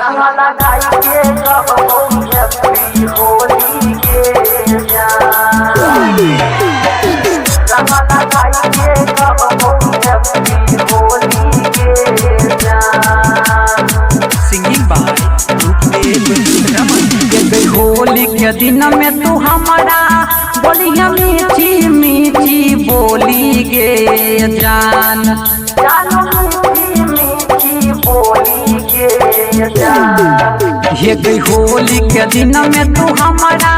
रंग लगाई के कहबो हैप्पी होली गे जान। रंग लगाई के कहबो हैप्पी होली गे जान। Singing by Roopdev Raman. होली के दिन में तू हमारा बोलिया मीठी मीठी बोली गे जान। जानो मीठी मीठी बोली गे जान। हे गई होली के दिन में तू हमारा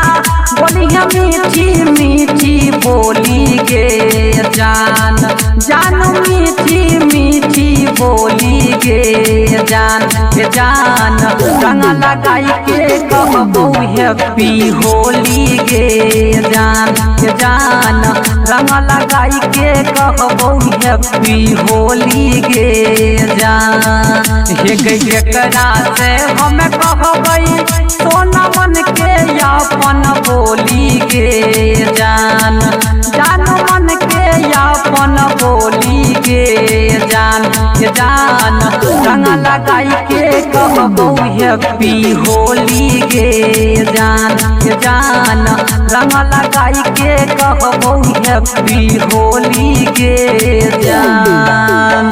बोलिया मीठी मीठी बोली गे जान। जानू मीठी मीठी बोली गे जान गे जान। रंग लगाई के कहबो हैप्पी होली गे जान गे जान। रंग लगाई के कहबो हैप्पी होली गे जान। हे गई केकरा से हम कहबै सोना मन के अपन बोली गे जान। जान मन के अपन बोली गे जान गे जान। रंग लगाई के कहबो हैप्पी होली गे जान गे जान। रंग लगाई के कहबो हैप्पी होली गे जान।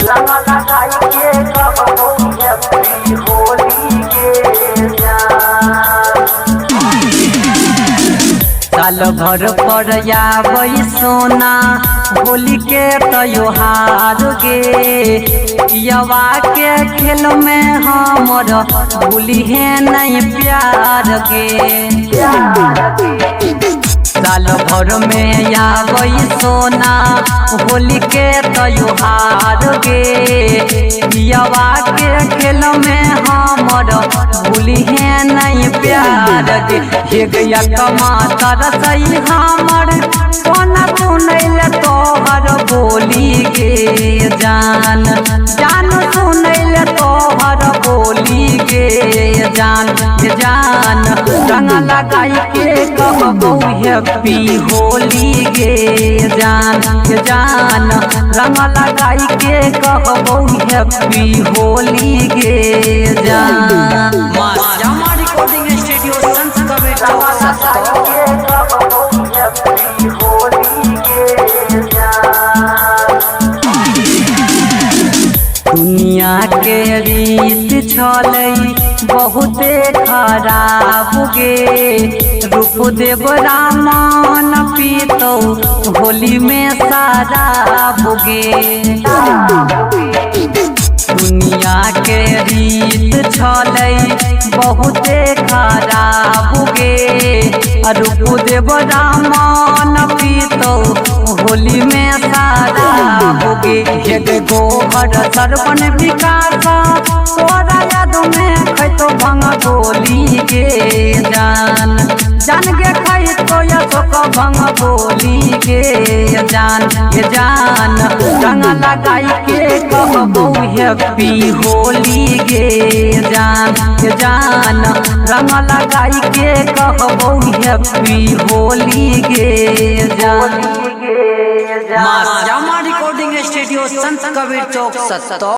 रंग लगाई के कहबो हैप्पी होली गे जान। साल भर पर आबै सोना होली के त्योहार गे। यवा के खेल में हमर भूली है नहीं प्यार गे। साल भर में आबै सोना होली के त्योहार गे। यवा के खेल में हमर भूली है नहीं प्यार गे। हे गैया कमा तरसई हमर सोना सुनैल तोहर बोली गे जान। जान सुनैल तोहर बोली गे जान गे जान। रंग लगाई के कहबो हैप्पी होली गे जान गे जान। रंग लगाई के कहबो हैप्पी होली गे जान। मां श्यामा रिकॉर्डिंग स्टूडियो संत कबीर चौक सस्तो। के कहबो हैप्पी होली गे जान। दुनिया के रीत छलै बहुते खराब गे। रूप देव रामन पीतौ होली में शराब गे। दुनिया के रीत छलै बहुते खराब गे। रूप देव रामन पीतौ होली में शराब गे। हे गे गोबर सरवन विकास तोरा याद में खैतो भंग गोली गे जान। जान गे खैतो अशोक भंग गोली गे जान गे जान। रंग लगाई के कहबो हैप्पी होली गे जान गे जान। रंग लगाई के कहबो हैप्पी होली गे जान। मां श्यामा रिकॉर्डिंग स्टूडियो संत कबीर चौक सस्तो।